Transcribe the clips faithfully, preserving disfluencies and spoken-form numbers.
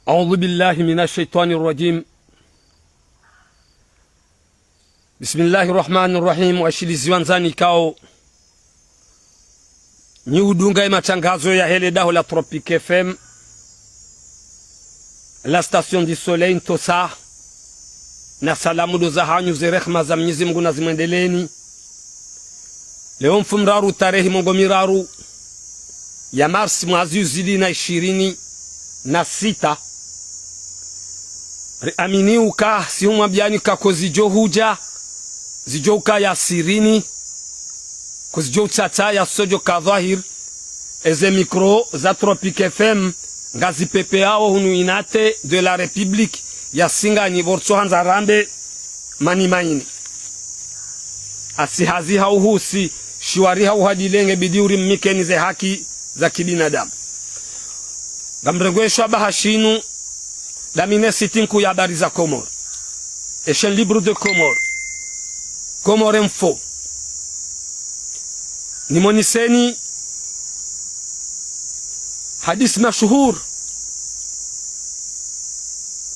أعوذ بالله من الشيطان الرجيم. بسم الله الرحمن الرحيم. Washilizi wandzani ikao nyi udunga ye matangazo yahe le daho la Tropic F M, la station du soleil, ntsontsa na salamu ndo zahanyu, ze rehma za Mwenyezi Mungu nazimwendeleeni. Leo mfumoraru tarehi mengo miraru ya mars mwaha zihwi zili na ishirini na sita. Riamini uka si humwambiani ka ko zidjo hudja, zidjo uka ya sirini, ko zidjo utsatsa ya sodjo ka dhwahir. Eze micro za Tropic F M ngazipepeao hunu Unité de la République ya Singani, pvo ritsohandza rambe mani maini. Asi hazi hauhusi, shiwari hauhadilenge, bidi urimikeni ze haki za kibinadamu. Ngamrengwesho abaha shinu, damine site nkuu ya habari za Comores, e chaîne libre de Comores, Comores Info. Nimoniseni hadisi mashuhur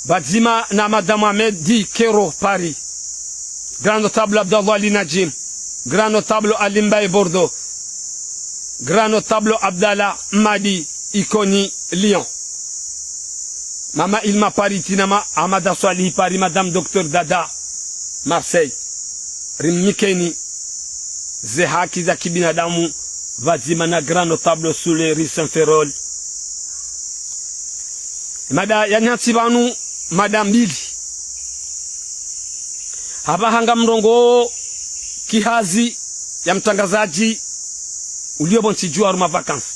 pvadzima na Madame Ahmed Di Kero Paris, Grand Notable Abdallah Ali Nadjim, Grand Notable Ali Mbaye Bordeaux, Grand Notable Abdallah Madi Ikoni Lyon, Mama Ilma Paris, Tina Ma-, Ahmada Swalihi Paris, Madame Docteur Dada Marseille. Rimikeni ze haki za kibinadamu pvadzima na Grand Notable Souleiri Saint-Ferrol. Mada ya nyatsi pvanu, mada mbili. Hapvaha ngamrongoo kihazi ya mtrangazadji ulio pvo ntsi dju harumwa vacances.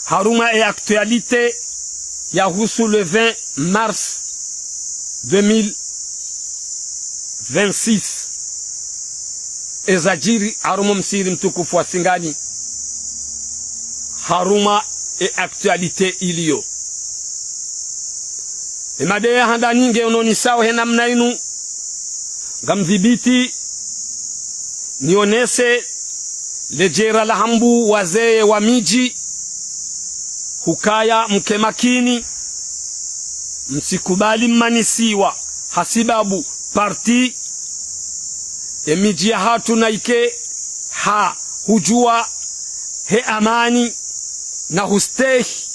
Harumwa e actualité yahusu le vingt mars deux mille vingt-six, ezadjiri harumwa o msihiri mtukufu wa Singani, harumwa e actualité iliyo. E mada ya handani nge unonisao he namna inu, ngamdhibiti nionese ledjera la hambu wazee wa midji, hukaya mke makini, mtsikubali mmanisiwa, hasibabu parti, e midji yahatru na ike ha hudjuwa he amani, na hustehi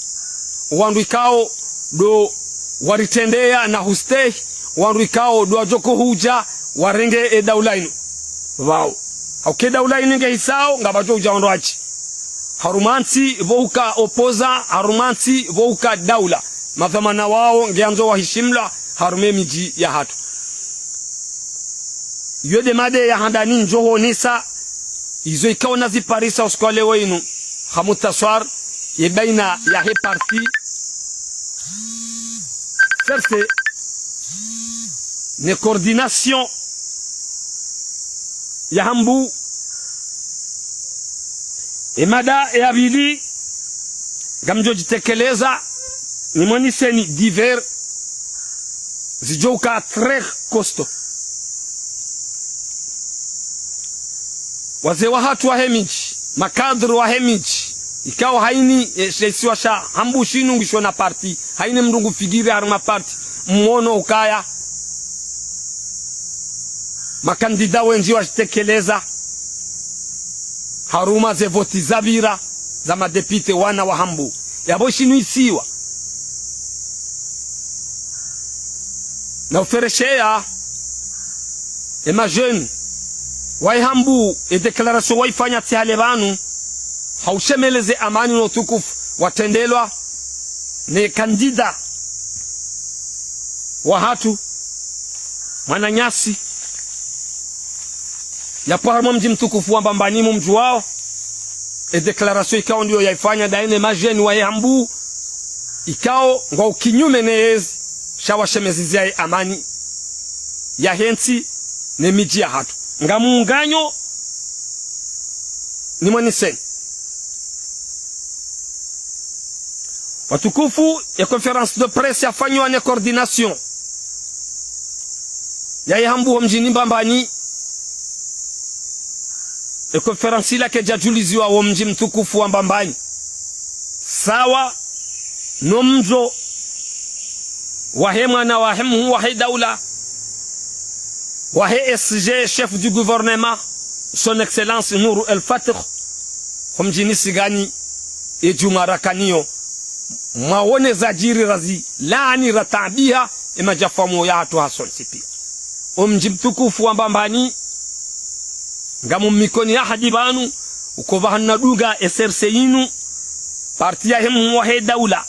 wandru ikao ndo waritrendeya, na hustehi wandru ikao ndo wadjo hudja warenge e daula inu pvao. Hauka e daula inu nge hisao, ngapvadjo hudja wandru wadji. Harumwa ntsi pvo huka opposant, harumwa ntsi pvo huka daula. Madhwamana wao nge yandzo wahishimlwa harumwa e midji yahatru. Iyo nde mada ya handani ndjo honesa, izo ikao naziparisa usiku wa leo inu, ha mutaswar, ye baina yahe parti, certes, ne coordination ya hambu. E mada ya pvili, ngamdjo djitekeleza, nimoniseni divers zidjo uka très costaud. Wazee wahatru wahe midji, makadri wahe midji, ikao haina, e, she isiwa sha hambu shinu ngisho na parti, haina mndru ngu fikiri harumwa parti, mwono ukaya makandida wendji wadjitekeleza harumwa ze voti zapvira za madepite wana wa hambu. Yapvo shinu isiwa na uferesheya e ma jeunes wahe hambu, e déclaration waifanya tsi hale pvanu, haushemeleze amani no utukufu watrendelwa ne kandida wahatru, mwananyasi, yapvo harumwa mdji mtukufu wa Mbambani mumdjuwao. E déclaration ikao ndiyo yaifanya ndaye ne ma jeunes wahe hambu, ikao ngwao kinyume ne yezi, sha washemezeza ye amani yahe ntsi ne midji yahatru. Ngamunganyo, nimoniseni. Watukufu, e conférence de presse yafanyiwa ne coordination yahe hambu ho mdjini Mbambani. E conférence ila kedjajuliziwa wo mdji mtukufu wa Mbambani, sawa no mdjo wahe mwana wahe mhuu wahe daula, wahe S G, chef du gouvernement, son excellence Nour El Fath, ho mdjini Singani, ye djumwa rakaniyo, mwaone zadjiri, razilaani, rataabiha, ye madjafamu yahatru hasontsi pia. O mdji mtukufu wa Mbambani, ngam mikoni ya hadi pvanu, uka pvahanu nadunga ye C R C yinu, parti yahe mhuu wahe daula.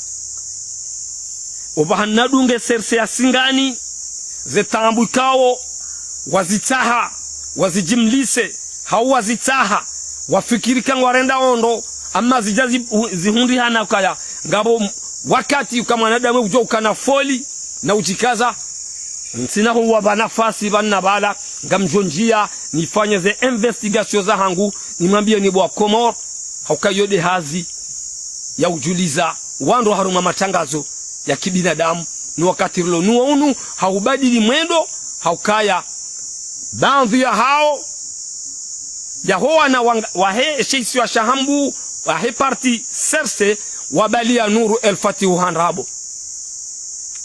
Opvahanu nadunga ye C R C ya Singani, ze taabu ikao, wazitsaha, wazidjimlise, hau wazitsaha, wafikiri ka ngwarenda ondro, amma zidja zi-, u-, zihundrihana ukaya, ngapvo m-, wakati uka mwanadamu udjo ukana foli, na udjikaza, ntsina huwapva nafasi pvanu na pvala, ngamdjo ndjia, nifanye ze investigation zahangu, nimwambiyeni bo wa Komori, hauka iyo nde hazi ya udjuliza wandru harumwa matrangazo ya kibinadamu, no wakati rilo nuwo unu, haubadili mwendo, haukaya, baadhwi yahao, yaho wana wanga-, wahe she isiwa sha Hambu, wahe parti C R C, wabaliya Nour El Fath handa pvo.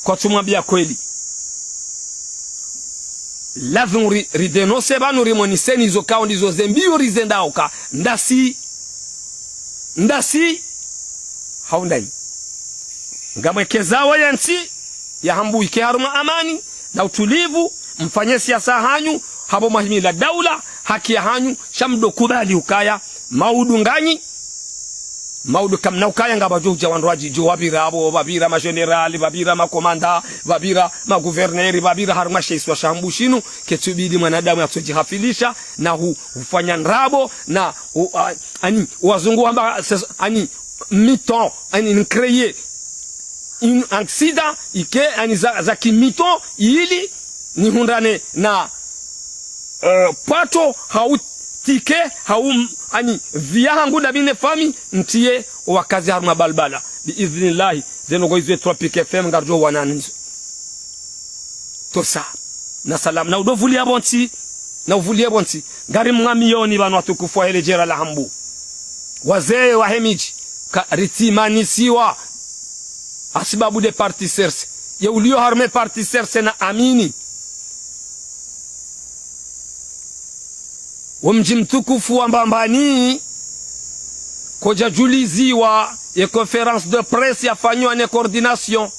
Kwatsumwambiya kweli. Lazimu ri, ridénoncer pvanu, rimoneseni izo kao ndizo ze mbio rizendao ka, ndasi, ndasi, hau ndayi. Ngamwekezao ye ntsi ya Hambu ike harumwa amani, na utulivu, mfanye siasa hanyu, hapvo mwahimila daula, haki yahanyu, sha mdo kubali ukaya, maudu nganyi, maudu kamna ukaya ngapvadjo udja wandru wadjidjo wapvira apvo, pvapvira ma général, pvapvira ma commandant, pvapvira ma gouverneur, pvapvira harumwa she isiwa sha Hambu shinu, ketsubidi mwanadamu yatsodjihafilisha, na hu-, hufanya ndrabo, na hu-, a-, ani, wazungu wamba, ses-, ani, mi-temps, ani, ncréer un accident, ike, ani, za, za ki mi-temps, ili, nihundrane na, eh, pwato, hau ticket, hau m-, ani, vie yahangu na mi ne famille, ntriye, wakazi harumwa balbala. Bi idhnillahi, zeno ngo izo Tropic F M, ngaridjo wananizo. Tosa. Na salam. Na udo vuliya pvontsi. Na uvuliye pvontsi. Ngari mwa miyoni pvanu watukufu wahe le djera la Hambu. Wazee wahe midji. Ka ritsimanisiwa. Hasibabu nde parti C R C. Ye uliyo harumwa parti C R C na amini. Wo mdji mtukufu wa Mbambani, kodja djuliziwa ye conférence de presse yafanyiwa ne coordination.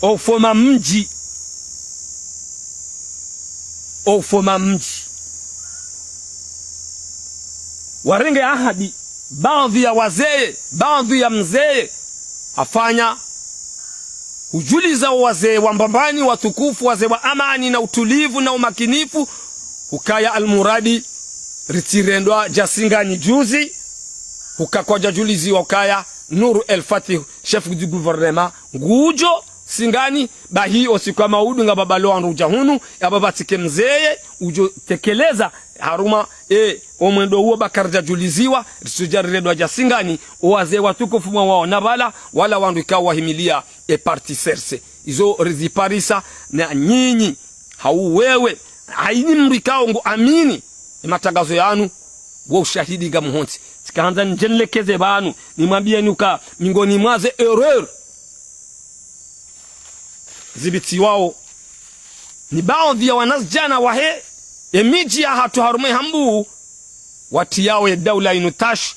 Ofoma mdji. Ofoma mdji. Warenge ahadi, baadhwi ya wazee, baadhwi ya mzee, afanya udjuliza wazee wa Mbambani watukufu, wazee wa amani na utulivu na umakinifu, ukaya almuradi ritsirendwa dja Singani juzi, uka kwadja djuliziwa ukaya Nour El Fath, chef du gouvernement, ngudjo Singani, bahi osiku ya maudu ngapvo balo wandru udja hunu, yapvo pvatsike mzee, udjo tekeleza harumwa, e, omwendo uwo ba karidja djuliziwa, ritsudja rirendwa dja Singani, owazee watukufu mwawaona pvala, wala wandru ikao wahimiliya e parti C R C. Izo riziparisa na nyinyi, hau wewe, haini mdru ikao ngu amini, e matangazo yanu, wo ushahidi ngamuhontsi. Tsikahandza ndjenlekeze pvanu, nimwambiyeni uka mingoni mwa ze erreur zipvitsiwao ni baadhwi ya wanazidjana wahe emidji yahatru harumwa e Hambu, watriyao ye daula inu tâche,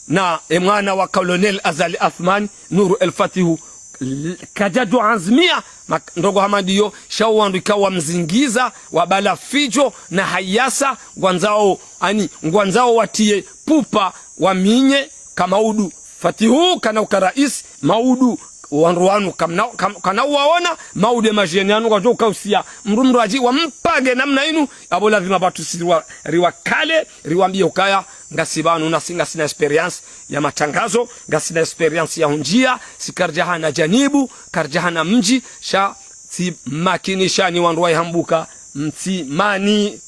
na e mwana wa Colonel Azali Assoumani, Nour El Fath, l-, kadjadjo anzimia, mak-, ndrongo hama ndiyo, sha wo wandru ikao wamzingiza, wabala fidjo, na hayasa, ngwandzao, ani, ngwandzao watriye pupa, waminye, ka maudu Fatihu kana uka raisi, maudu wandru wanu kamna-, kam-, kana uwaona, maudu e madjeni yanu kwadjo ukausiya, mdru mdru adji wampange namna inu, yapvo lazima pvatru si riwa-, riwakale, riwambiye ukaya, ngasi pvanu nasi ngasina expérience ya matangazo, ngasina expérience ya hundjiya, si karidja hana djanibu, karidja hana mdji, sha tsi makinishani wandru wa e Hambu ka, mtsimani,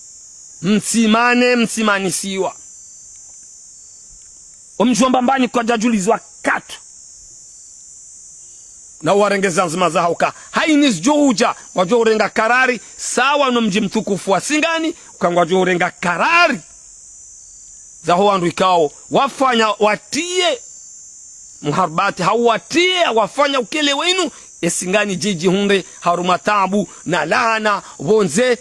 mtsimane, mtsimanisiwa. Omdji wa Mbambani kwadja djulizwa katu. Na uwarenge zanzima zahawo ka haini zidjo udja, ngwadjo urenga karari, sawa no mdji mtukufu wa Singani, uka ngwadjo urenga karari zaho wandru ikao wafanya watriye muharibati, hawatria wafanya ukele wenu, e Singani djidjihundre harumwa taabu na laana pvondze.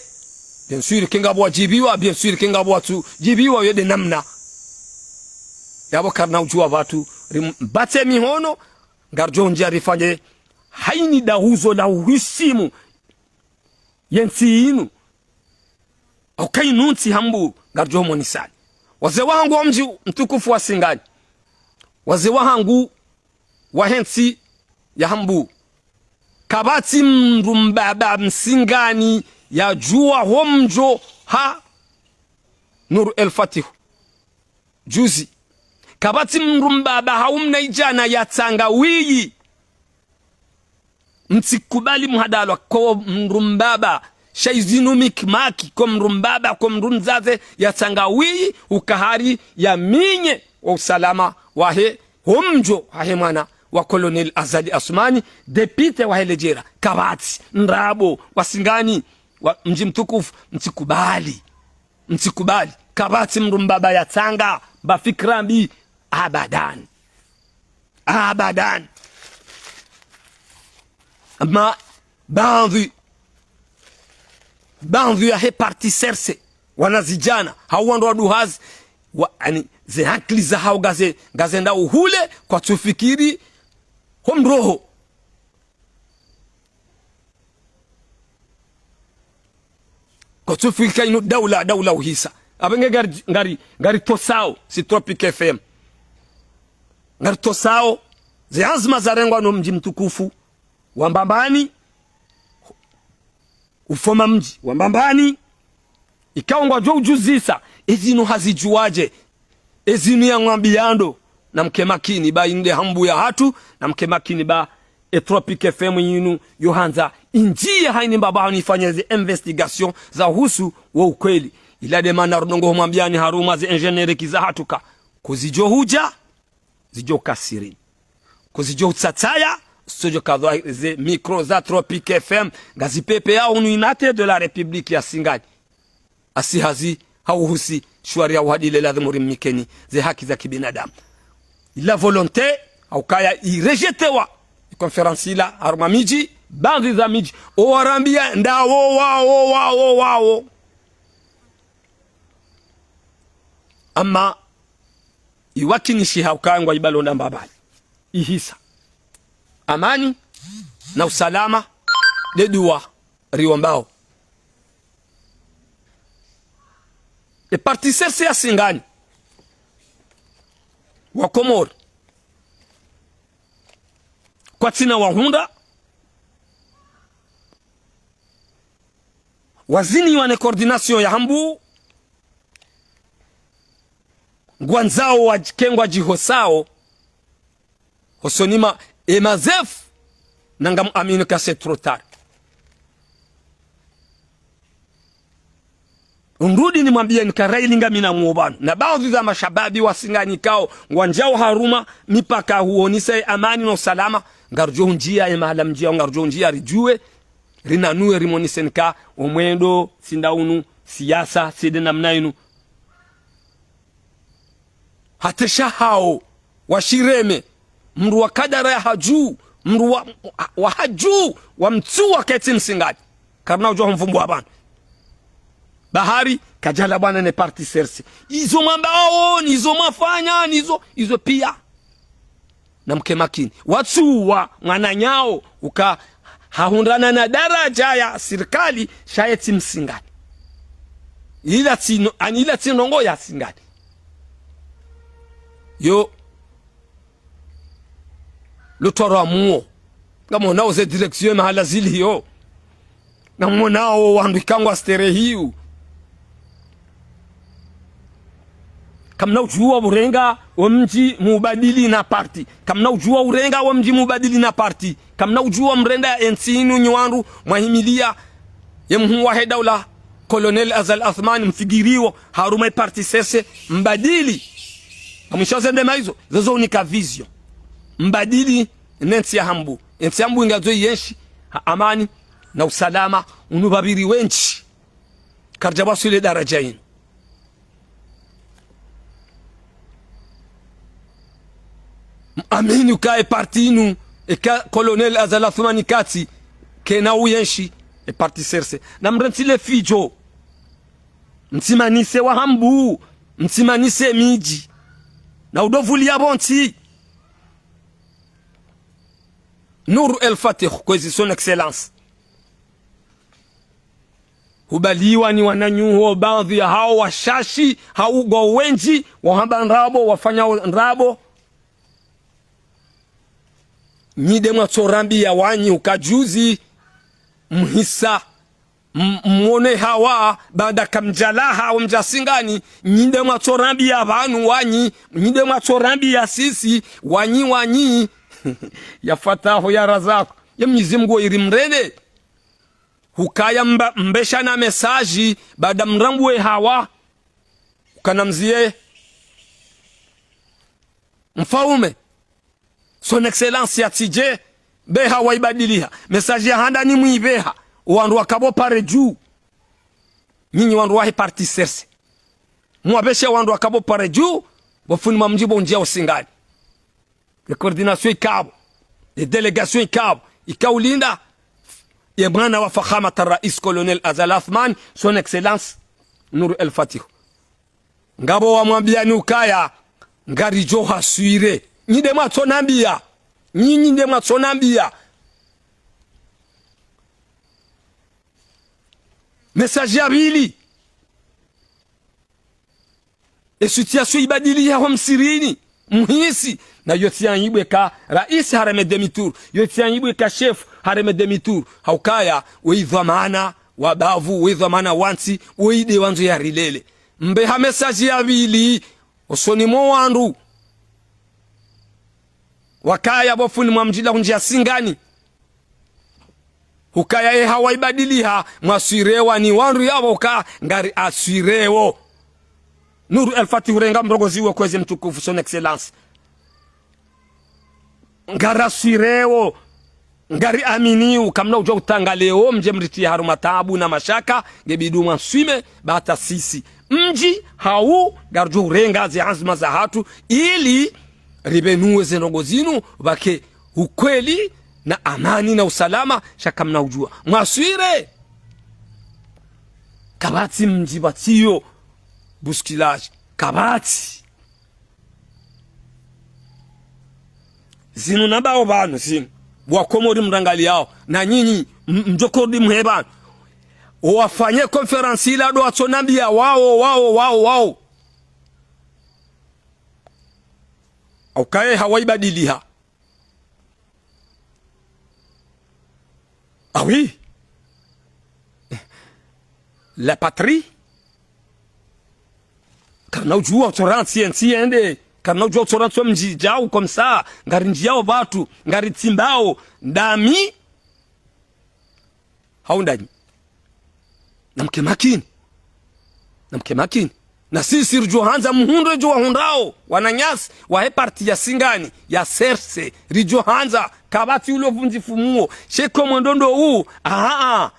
Bien sûr, kengapvo wadjibiwa, bien sûr, kengapvo watsudjibiwa, yo nde namna. Yapvo karina udjuwa pvatsu rimbatse mihono, ngaridjo ndjia rifanye hayina dahuzo la uhisimu yentsi yinu. Hauka yinu ntsi Hambu ngaridjo monisani. Wazee wahangu wa mdji mtukufu wa Singani. Wazee wahangu wahe ntsi ya Hambu. Kapvatsi mndru mbaba Msingani yadjuwa ho mdjo ha Nuru El Fatihu. Juzi. Kapvatsi mndru mbaba hau mnaidjana yatsanga wiyi. Mtsikubali muhadalwa ko mndru mbaba. Sha izinu mikimaki ko mndru mbaba, ko mndru mdzadze yatsanga wiyi, ukahari yaminye wa usalama wahe ho mdjo hahe mwana wa Colonel Azali Assoumani, député wahe ledjera. Kapvatsi ndrabo wa Singani, wa mdji mtukufu, mtsikubali. Mtsikubali. Kapvatsi mndru mbaba yatsanga mba fikira mbi. Abadan. Abadan. Amma baadhwi, baadhwi yahe parti C R C, wanazidjana, hau wandru wa duhazi, wa, yaani, ze hakili zahao ngaze, ngazendao hule, kwatsufikiri ho mroho. Kwatsufikiri ka inu daula, daula uhisa. Apvenge ngari, ngari, ngaritosao, si Tropic F M. Ngaritosao, ze anzima zarengwa no mdji mtukufu wa Mbambani, ufoma mdji wa Mbambani, ikao ngwadjo udjuzisa, ezinu hazidjuwadje, ezinu yamwambiya ndo, namke makini ba inde Hambu yahatru, namke makini ba e Tropic F M yinu, yo handza, indjiya hayina mbaba hanifanya ze investigation za uhusu wo ukweli. Ila nde mana rudongo humwambiyani harumwa ze ingénieur ki zahatru ka, kuzidjo hudja, zidjo kasiri. Kuzidjo utsatsaya, studio kadhwa ze micro za Tropic F M, ngazipepeyao hunu Unité de la République ya Singani. Asi hazi, hauhusi, shwari ya uhadile ladhimu rimnikeni, ze haki za kibinadamu. Ila volonté, haukaya irejetewa, i conférence ila, harumwa midji, baadhwi za midji, owarambiya, ndawo, wawo, wawo, wawo. Amma, iwakinishi haukaya ngwa ibalonda mbabali. Ihisa. Amani na usalama, nde dua riombao. E parti C R C ya Singani, wa Komori, kwatsina wahundra, waziniwa ne coordination ya Hambu, ngwandzao wadjikengwa djihosao, hosoni mwa e mazefu, na ngamuamini ka c'est trop tard. Undrudi nimwambiyeni ka raili ngamina mwobano. Na baadhwi za mashababi wa Singani kao, ngwandjao harumwa mipaka huonisa e amani no usalama, ngarudjo undjiya e mahala mndjiyao, ngarudjo undjiya ridjuwe, rinanuwe rimoniseni ka, omwendo, tsi nda unu, siyasa, tsi nde namna inu. Hata sha hao, washireme, mndru wa kadara ya hadju, mndru wa, wa hadju, wa mtsuwa ketsi Msingani. Karina udjo humvumbua pvanu. Bahari, kadjala bwana ne parti C R C. Izo mwambao, nizo mwafanya, nizo, izo piya. Namke makini. Watsuwa mwananyao uka hahundrana na daraja ya sirikali sha yetsi Msingani. Ila tsi no, yaani ila tsi ndrongoo ya Singani. Yo. Lutwarwa muo. Ngamonao ze direction mahala ziliyo. Ngamonao wandru ikao ngwa sterehiyo. Kamna udjuwa urenga wo mdji muubadili na parti. Kamna udjuwa urenga wo mdji muubadili na parti. Kamna udjuwa mrenda entsi inu nyi wandru mwahimiliya ye mhuu wahe daula, Colonel Azali Assoumani, mfikiriwo harumwa e parti C R C, mbadili. Kamwisha zendema izo, zozo unika vision. Mbadili ne ntsi ya Hambu. Entsi ya Hambu ingadzo yenshi ha amani na usalama, unu pvapviri wentsi. Karidja waswili daraja inu. M-, Amini ukaya e parti inu, eka Colonel Azali Assoumani katsi, kena uyenshi, e parti C R C. Na mrantsi le fidjo. Mtsimanise wahambu, mtsimanise midji. Na udovuliya pvontsi. Nour El Fath, kwezi son excellence. Hubaliwa ni wananyaho, baadhwi yahao washashi, hau ngwao wendji, wahamba ndrabo, wafanya ndrabo. Nyi nde mwatsorambiya wanyi uka juzi, mhisa, m-, mwone hawa, baada kamdjalaha, wo mdja Singani, nyi nde mwatsorambiya pvanu wanyi, nyi nde mwatsorambiya sisi, wanyi, wanyi. Ya Fatahu, ya Razaku, ya Mnyezi Mngu iri mrende. Hukaya mba-, mbesha na message, baada mrambuwe hawa, ukana mziye. Mfaume, son excellence yatsidje, be hawa ibadiliha. Message ya handani mwibeha, wandru wakapvo pare dju. Nyinyi wandru wahe parti C R C. Mwabeshe wandru wakapvo pare dju, pvo fundi mwa mdji pvo ndjiya o Singani. E coordination ikapvo, e délégation ikapvo, ikaulinda, ye mwana wa Fakhamat Rais Colonel Azali Assoumani, son excellence, Nour El Fath. Ngapvo wamwambiyani ukaya, ngaridjo haswire. Nyi nde mwatsonambiya. Nyi, nyi nde mwatsonambiya. Message ya pvili. E situation ibadiliha ho msirini. Mhisi. Na yo tsi aibu eka rais hareme demi-tour. Yo tsi aibu eka chef hareme demi-tour. Haukaya, we idhwamana wa bavu, we idhwamana wa ntsi, we inde wandzo yarilele. Mbeha message ya pvili, osoni mo wandru. Wakaya pvo fundi mwa mdji la hundjiya Singani. Hukaya ye hawa ibadiliha, mwaswirewa ni wandru yapvo ka ngari aswirewo. Nour El Fath, hurenga mrongozi wo, kwezi mtukufu, son excellence. Ngaraswirewo, ngari aminiwo, kamna udjuwa utanga leo, mdje mritiye harumwa taabu na mashaka, nge bidi mwanswime, ba hata sisi. Mdji, hau, ngaridjo urenga ze anzima zahatru, ili ribenuwe ze ndrongoo zinu, pvake ukweli, na amani, na usalama, sha kamna udjuwa. Mwaswire, kapvatsi mdji pvatsiyo bousculage, kapvatsi. Zinu nambao pvanu zinu, Wakomori mrangaliyao, na nyinyi, m-, mdjo kordi mhe pvanu. Wafanye conférence ila ndo watsonambiya wao, wao, wao, wao. Haukaya hawa ibadiliha. Ah oui. La patrie. Karina udjuwa utsora ntsi, ntsi yende. Karina udjuwa utsora ntsi mdji djau comme ça. Ngari ndjiyao pvatru, ngari tsimbao. Ndami. Hau ndanyi. Namke makini. Namke makini. Na sisi ridjo handza muhundre djo wahundrao, wananyasi, wahe parti ya Singani, ya C R C, ridjo handza, kapvatsi ulo vundzi fumuo, sheko mwendo ndo u, aha, aha.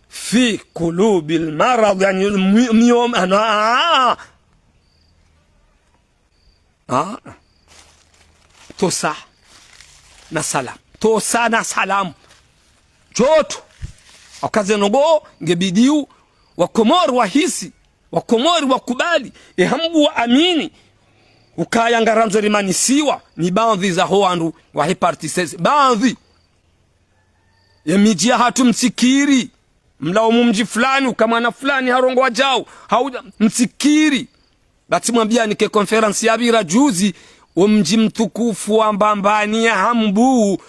Fi kulubil marad, yani, mi-, miom-, ana, aha, aha. Ah. Tosa na salam. Tosa na salam. Joto. Hauka ze ndrongoo nge bidiu Wakomori wahisi. Wakomori wakubali. E hambu waamini. Ukaya ngarandzo rimanisiwa ni baadhwi za ho wandru wahe parti C R C. Baadhwi. Ye midji yahatru mtsikiri. Mlao mu mdji fulani, uka mwana fulani harongowa djau, hau mtsikiri. Ba tsi mwambiyani ke conférence yapvira juzi, wo mdji mtukufu wa Mbambani ya Hambu,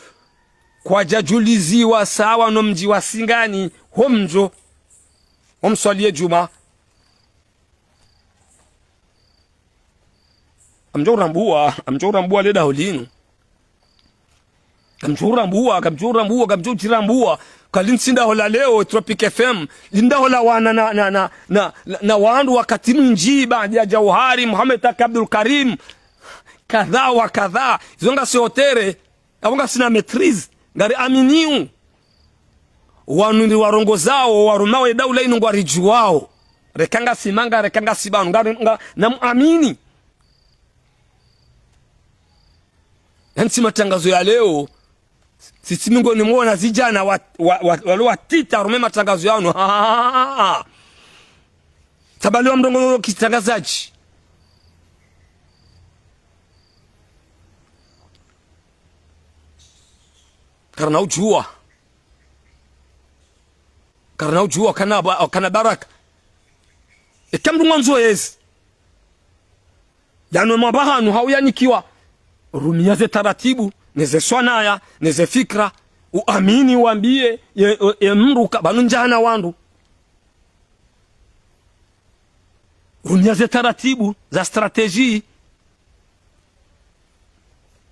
kwadjadjuliziwa sawa no mdji wa Singani, ho mdjo, ho mswali ye djumwa. Kamdjo urambuwa, kamdjo urambuwa le daho linu. Kamdjo urambuwa, kamdjo urambuwa, kamdjo urambuwa. Kali ntsi ndaho la leo, Tropic F M. Li ndaho la wana na, na, na, na, na, na wandru wakati mwindji, baada ya Jauhari, Mohamed Taki Abdul Karim. Kadha wa kadha. Izo ngasi hotere. Apvo ngasina maîtrise, ngari aminiu. Wanu ndi warongozao, warumao ye daula inu ngwaridjuwao. Reka ngasi manga, reka ngasi pvanu, ngari, nga, namuamini. Yaani tsi matrangazo ya leo, tsi tsi mingoni mwa wanazidjana wa, wa, wa, walo watiti harumwa matrangazo yanu. Ha, ha, ha, ha, ha. Tsamba leo mrongoo kitrangazadji. Karina udjuwa. Karina udjuwa kana ba-, kana baraka. Eka mndru ngwandzo yezi. Yanu mapvahanu hau yanikiwa. Rumia ze taratibu, ne ze swanaya, ne ze fikra. Uamini wambiye, ye, ye, ye mndru ka, pvanu ndjana wandru. Rumia ze taratibu, za stratégie.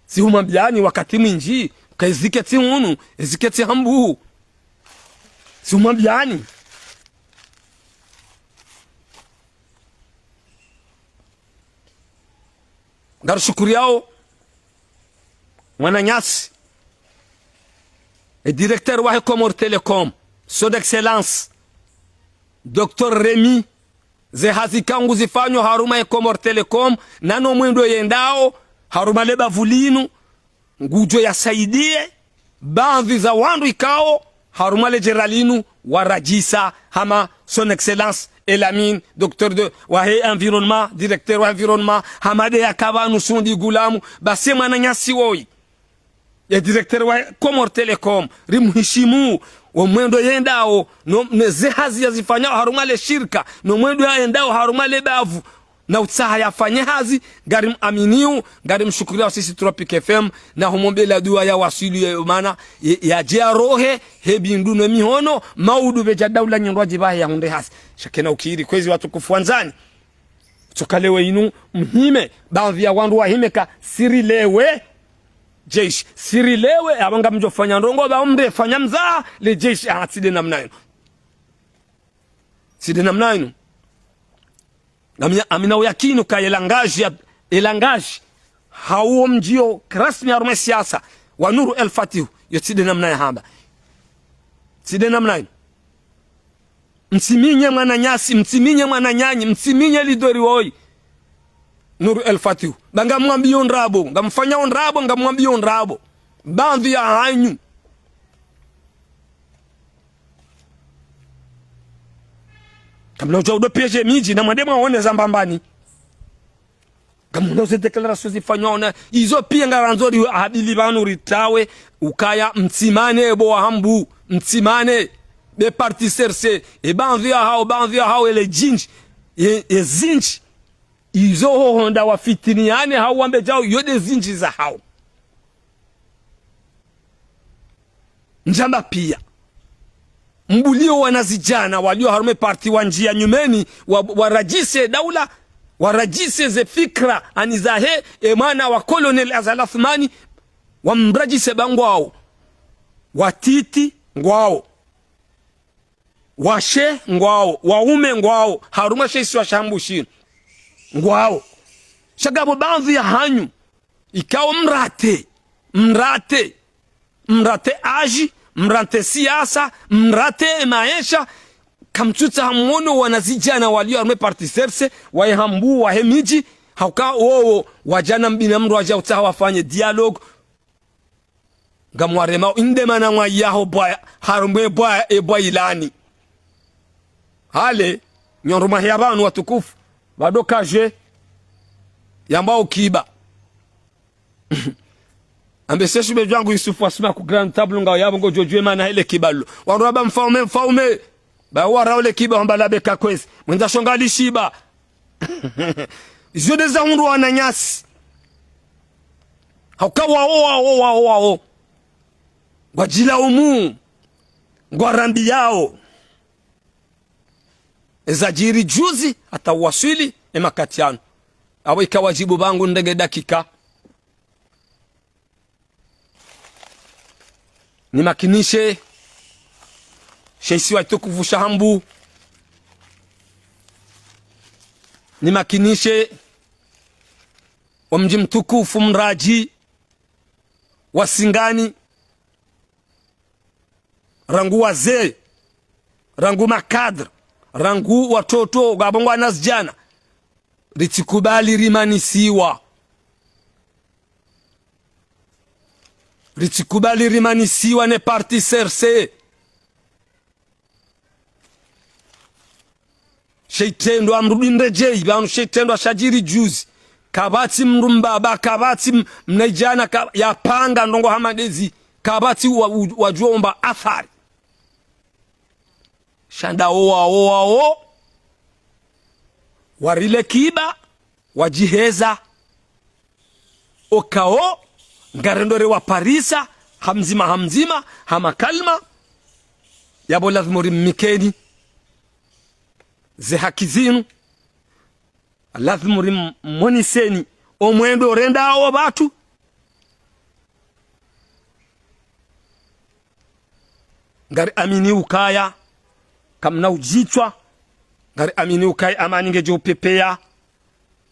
Tsi humwambiani wakati mwindji, ka ezike tsi hunu, ezike tsi hambu. Tsi humwambiani. Ngarishukuriyao mwananyasi, e directeur wahe Comores Telecom, Son Excellence, Docteur Rémy, ze hazi ikao nguzifanyo harumwa e Comores Telecom, nano mwendo yendao, harumwa le bavu linu, ngudjo yasaidiye, baadhwi za wandru ikao, harumwa le djera linu, waradjisa, hama Son Excellence, Elamine, docteur de, wahe environnement, directeur wa environnement, hama de yakapvanu Sundi Gulamu, basi mwananyasi woyi. Ye directeur wa Comores Telecom, rimhishimu, wo mwendo yendao, no, ne ze hazi yazifanyao harumwa le shirika, no mwendo yendao harumwa le bavu, na utsaha yafanye hazi, ngarimuaminiu, ngarimshukuriyao sisi Tropic F M, na humwombeleya dua ya waswili ye mana, ye, yadje yarohe, he bindu ne mihono, maudu pvedja daula nyindru adjipvahe yahundre hazi. Sha kena ukiri, kwezi watukufu wandzani. Tsoka lewo inu mhime, baadhwi ya wandru wahime ka, sirilewe jeshi, sirilewe, apvo ngamdjofanya ndrongo, ba umbe fanya mzaha, le jeshi, ah, tsi de namna inu. Tsi de namna inu. Ngamina, ngamina uyakini ka ye langage ya, ye langage, hau wo mdjiyo rasmi harumwa e siasa, wa Nour El Fath, yo tsi de namna yahamba. Tsi de namna inu. Mtsiminye mwananyasi, mtsiminye mwananyanyi, mtsiminye lidori woyi. Nour El Fath. Ba ngamwambiyo ndrabo, ngamfanyao ndrabo, ngamwambiyo ndrabo. Baadhwi ya hanyu. Kamna udja udo piéger midji, na mwende mwaone za Mbambani. Ngamwono ze déclaration zifanywa ona, izo piya ngarandzo ri habili pvanu ritawe, ukaya mtsimane bo wahambu, mtsimane, be parti C R C, e baadhwi ya hao, baadhwi ya hao, ele djindji, e, e zindji, izo ho honda wafitiniyane hau wambe djau, yo de zindji za hao. Ndjamba piya. Mbuliyo wanazidjana, waliyo harumwa e parti wandjiya nyumeni, wa, waradjise daula, waradjise ze fikra, ani zahe, e mwana wa Colonel Azali Assoumani, wamradjise ba ngwawo. Watiti ngwawo. Washe ngwawo. Waume ngwawo. Harumwa she isiwa sha Hambu shinu. Ngwawo. Sha ngapvo baadhwi ya hanyu. Ikao mrate, mrate, mrate aji, mrate siasa, mrate maesha, kamtsutsaha mwono wanazidjana waliyo harumwa e parti C R C, wahe Hambu, wahe midji, hauka wowo, wadjana mbina mndru wadja utsaha wafanye dialogue. Ngamwaremao, inde mana mwayaho bwaya, harumwa e bwaya, e bwaya ilani. Hale, nyondro mwahiya pvanu watukufu, pvado kaje, yamba ukiba. Ambe seshu be djangu Yusufu wasima ku grand table ngao yapvo ngodjo djuwe mana hele kiba lo. Wandru wamba mfaume, mfaume. Ba warawo le kiba wamba labe kakwezi. Mwendza shonga lishiba. Izo de za hundru wananyasi. Hauka wawo, wawo, wawo, wawo. Ngwadjilaumu. Ngwarambiyao. Eza djiri juzi hata waswili e makati yanu. Apvo ika wadjibu pvangu ndenge dakika. Nimakinishe she isiwa shitukufu sha Hambu. Nimakinishe o mdji mtukufu mradji wa Singani. Rangu wazee, rangu makadre, rangu watoto, ngapvo ngwanazidjana, ritsikubali rimanisiwa. Ritsikubali rimanisiwa ne parti C R C. She itrendwa mrudi ndedjeyi, pvanu she itrendwa shadjiri juzi. Kapvatsi mdru mbaba, kapvatsi m-, mnaidjana, ka-, yapanga ndrongo hama ndezi. Kapvatsi wa-, u-, wadjo omba athari. Sha nda wo wa, wo wa, wo. Warile kiba, wadjiheza. Okao, ngarendo rewaparisa, ha mdzima, ha mdzima, ha makalima, yapvo lazimu rimnikeni ze haki zinu, lazimu rimmoniseni omwendo rendao pvatru. Ngari amini ukaya, kamna udjitswa, ngari amini ukaya amani ngedjo upepeya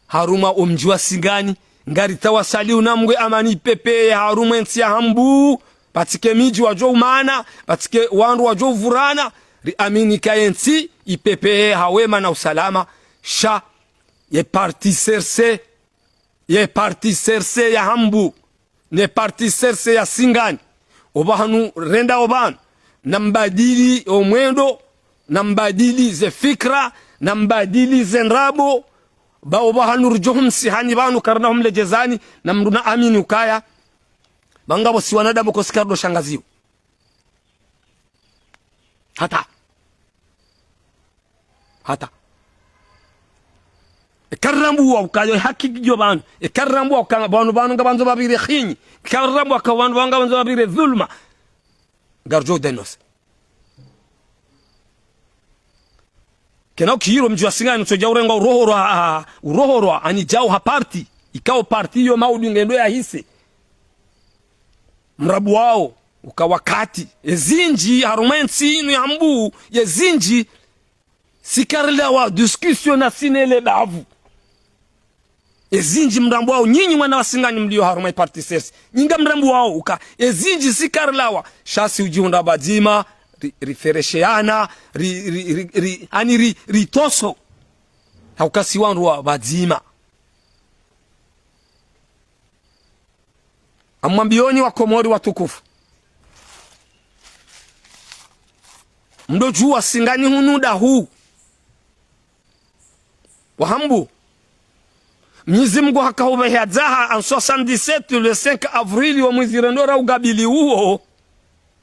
harumwa omdji wa Singani, ngari tawasali unamgwe amani ipepeye harumwa entsi ya Hambu, pvatsike midji wadjo umana, pvatsike wandru wadjo uvurana, ri amini ka entsi ipepeye ha wema na usalama, sha ye parti C R C, ye parti C R C ya Hambu, ne parti C R C ya Singani. Opvahanu renda opvanu, na mbadili omwendo, na mbadili ze fikra, na mbadili ze ndrabo, ba opvahanu rudjo humsihani pvanu karina humledjezani, na mdru na amini ukaya, pvanga pvo si wanadamu ko si kardo shangaziwa. Hata. Hata. Eka rambuwa ukayo haki djo pvanu. Eka rambuwa uka pvanu pvanu ngapvandzo pvapvire hinyi. Eka rambuwa uka pvanu pvanu ngapvandzo pvapvire dhuluma. Ngarudjo dénoncer. Kena ukiro mdji wa Singani utsodja urengwa urohorwa, urohorwa, ani djau ha parti. Ikao parti iyo maudu ngendo yahise. Mrabuwao, uka wakati. Ezindji, harumwa entsi inu ya Hambu, ezindji, si karilawa discussion na sinele bavu. Ezindji mrabuwao, nyinyi wana wa Singani mlio harumwa i parti C R C. Nyi ngamrabuwao, uka, ezindji si karilawa, sha si udjihundra pvadzima, ri, riferesheana, ri, ri, ri, ri, ani ri, ritoso. Hauka si wandru wa pvadzima. Ngamwambiyoni Wakomori watukufu. Mdodjuwa Singani hunu dahu. Wa Hambu. Mnyezi Mungu haka hupvehe dzaha en soixante-dix-sept, le cinq avril, wo mwezi rendo ra ugabili uwo.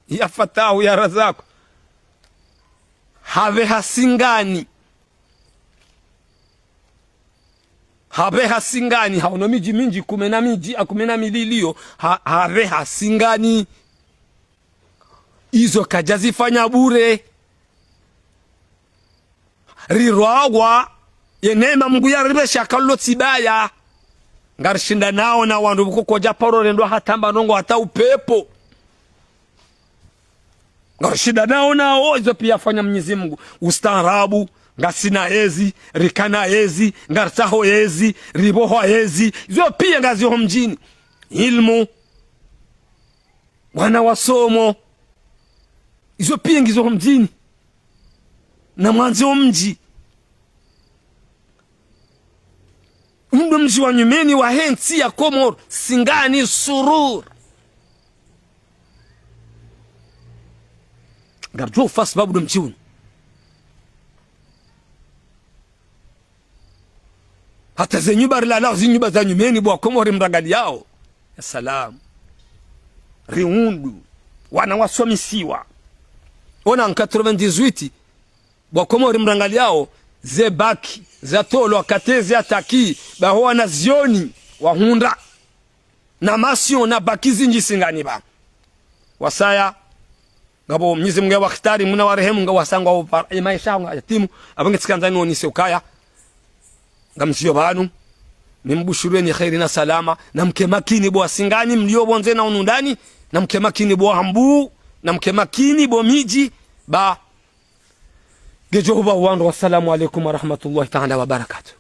Ya Fatahu, ya Razaku. Hapveha Singani. Hapveha Singani, haono midji mindji, kume na midji, a kume na mili iliyo, ha, hapveha Singani. Izo kadjazifanya bure. Rirwawa, ye neema Mungu yaripvesha kalo tsibaya. Ngarishindanao na wandru pvuko kodja paro rendwa hata mba nongo hata upepvo. Ngarishindanao nao, izo piya hafanya Mnyezi Mungu. Ustaarabu, ngasina ezi, rikana ezi, ngaritsaho ezi, ripvohwa ezi, izo piya ngaziho mdjini. Ilmu, wana wasomo, izo piya ngizo ho mdjini. Na mwandze wo mdji. Unu ndo mdji wa nyumeni wahe ntsi ya Komori, Singani Surur. Ngaridjuwa ufa sababu ndo mdji unu. Hata ze nyumba rilalao, zi nyumba za nyumeni bo Wakomori mrangaliyao. Ya salam. Riundu. Wana wasomisiwa. Ona en quatre-vingt-dix-huit, bo Wakomori mrangaliyao, ze bac, zatolwa, kate ze attaquer, baho wanazioni, wahundra. Na mention, na bac zindji Singani ba. Wasaya, ngapvo Mnyezi Mungu ya wakhtari, Muna wa rehemu, ngawasangwa wo par-, e maesha ngayatimu, apvo nge tsikandzani wonise ukaya. Ngamziyo pvanu, nimbushurweni kheri na salama, na mke makini bo Wasingani, mlio pvondze na unu ndani, na mke makini bo Wahambu, na mke makini bo midji, ba. Ngedjo hupva wandru, wassalamu alaikum warahmatullahi taala wabarakatuh.